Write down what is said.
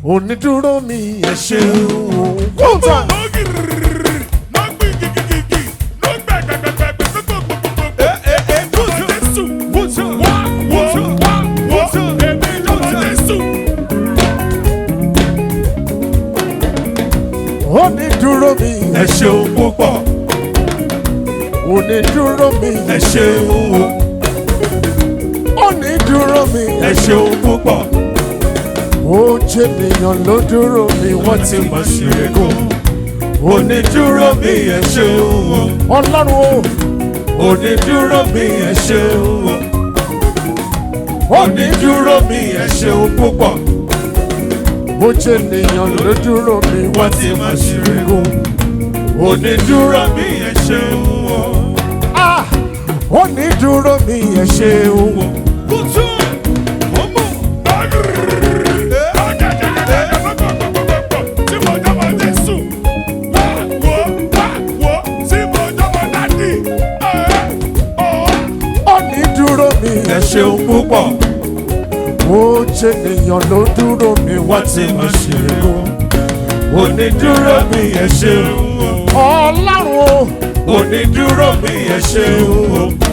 Onídúró mi, ẹ ṣeun. One time. Onídúró mi, Ẹ ṣeun púpọ̀. Onídúró mi, Ẹ ṣeun o. Onídúró mi. Ẹ ṣeun púpọ̀. Ó jẹ́ ènìyàn ló dúró mi, wọ́n ti Wọ́n ti mọ̀ ṣìrègùn. Onídúró mi, ẹ ṣeun o. Ọlọ́run o. Onídúró mi, ẹ ṣeun o. Onídúró mi, ẹ ṣeun púpọ̀. Ó jẹ́ ènìyàn ló dúró mi, wọ́n Wọ́n ti mọ̀ ṣìrègùn. Onídúró mi, ẹ ṣeun o. Ah! Onídúró mi, ẹ ṣeun o. Kùtù ọmọ. Onídúró mi, Ẹ ṣeun púpọ̀. Ó jẹ́ ènìyàn ló dúró mi, wọ́n Wọ́n ti mọ̀ ṣìrègùn. Onídúró mi, ẹ ṣeun o. Ọlọ́run o. Onídúró mi, ẹ ṣeun o.